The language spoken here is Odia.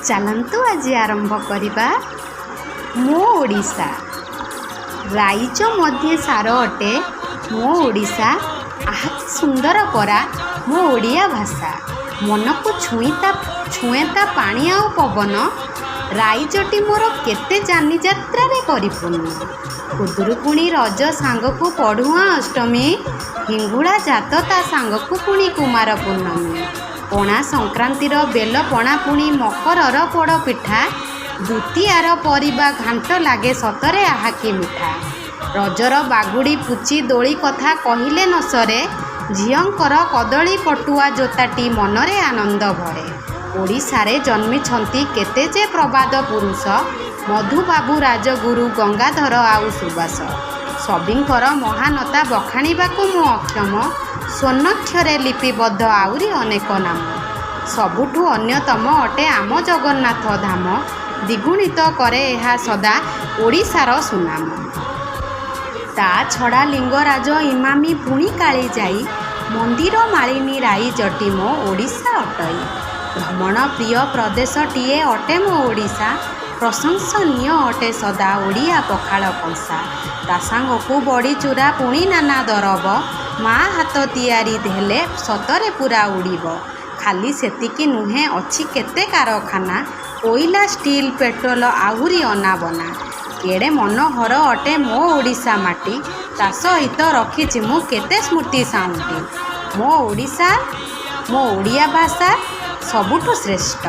ଚାଲନ୍ତୁ ଆଜି ଆରମ୍ଭ କରିବା ମୋ ଓଡ଼ିଶା। ରାଇଜ ମଧ୍ୟେ ସାର ଅଟେ ମୋ ଓଡ଼ିଶା। ଆହା କି ସୁନ୍ଦର ପରା ମୋ ଓଡ଼ିଆ ଭାଷା। ମନକୁ ଛୁଇଁ ତା ଛୁଏଁ ତା ପାଣି ଆଉ ପବନ। ରାଇଜଟି ମୋର କେତେ ଯାନିଯାତ୍ରାରେ ପରିପୂର୍ଣ୍ଣ। ଖୁଦୁରୁକୁଣୀ ରଜ ସାଙ୍ଗକୁ ପଢ଼ୁଆଁ ଅଷ୍ଟମୀ, ହିଙ୍ଗୁଳା ଜାତ ତା ସାଙ୍ଗକୁ ପୁଣି କୁମାର ପୂର୍ଣ୍ଣମୀ, ପଣା ସଂକ୍ରାନ୍ତିର ବେଲ ପଣା, ପୁଣି ମକରର ପୋଡ଼ ପିଠା, ଦ୍ୱିତୀୟାର ପରିବା ଘାଣ୍ଟ ଲାଗେ ସତରେ ଆହା କି ମିଠା। ରଜର ବାଗୁଡ଼ି ପୁଚି ଦୋଳି କଥା କହିଲେ ନ ସରେ। ଝିଅଙ୍କର କଦଳୀ ପଟୁଆ ଜୋତାଟି ମନରେ ଆନନ୍ଦ ଭରେ। ଓଡ଼ିଶାରେ ଜନ୍ମିଛନ୍ତି କେତେ ଯେ ପ୍ରବାଦ ପୁରୁଷ, ମଧୁବାବୁ, ରାଜଗୁରୁ, ଗଙ୍ଗାଧର ଆଉ ସୁବାସ। ସଭିଙ୍କର ମହାନତା ବଖାଣିବାକୁ ମୁଁ ଅକ୍ଷମ। ସ୍ୱର୍ଣ୍ଣାକ୍ଷରେ ଲିପିବଦ୍ଧ ଆହୁରି ଅନେକ ନାମ। ସବୁଠୁ ଅନ୍ୟତମ ଅଟେ ଆମ ଜଗନ୍ନାଥ ଧାମ। ଦ୍ୱିଗୁଣିତ କରେ ଏହା ସଦା ଓଡ଼ିଶାର ସୁନାମ। ତା ଛଡ଼ା ଲିଙ୍ଗରାଜ, ଇମାମି ପୁଣି କାଳିଜାଇ, ମନ୍ଦିର ମାଳିନୀ ରାଇଜଟି ମୋ ଓଡ଼ିଶା ଅଟଇ। ଭ୍ରମଣ ପ୍ରିୟ ପ୍ରଦେଶଟିଏ ଅଟେ ମୋ ଓଡ଼ିଶା। ପ୍ରଶଂସନୀୟ ଅଟେ ସଦା ଓଡ଼ିଆ ପଖାଳ କଂସା। ତା ସାଙ୍ଗକୁ ବଡ଼ିଚୁରା ପୁଣି ନାନା ଦରବ, ମା ହାତ ତିଆରି ହେଲେ ସତରେ ପୂରା ଉଡ଼ିବ। ଖାଲି ସେତିକି ନୁହେଁ, ଅଛି କେତେ କାରଖାନା, କୋଇଲା, ଷ୍ଟିଲ୍, ପେଟ୍ରୋଲ ଆହୁରି ଅନାବନା। କେଡ଼େ ମନୋହର ଅଟେ ମୋ ଓଡ଼ିଶା ମାଟି, ତା ସହିତ ରଖିଛି ମୁଁ କେତେ ସ୍ମୃତି ସାଉଁଟି। ମୋ ଓଡ଼ିଶା, ମୋ ଓଡ଼ିଆ ଭାଷା ସବୁଠୁ ଶ୍ରେଷ୍ଠ।